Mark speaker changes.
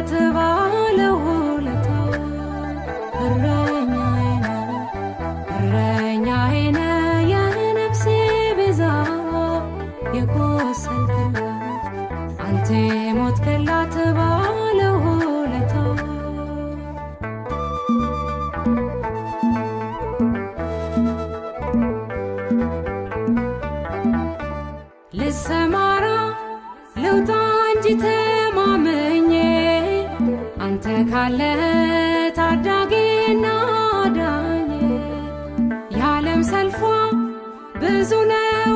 Speaker 1: ሞትክላት ባለውለታ። እረኛዬ ነህ፣ እረኛዬ ነህ፣ የነፍሴ ቤዛ፣ የቆሰልክላት አንተ፣ የሞትክላት ባለውለታ። ልሰማራ ልውጣ እንጂ ተማምኜ፣ አንተ ካለ ታዳጊና አዳኝ። የዓለም ሰልፏ ብዙ ነው።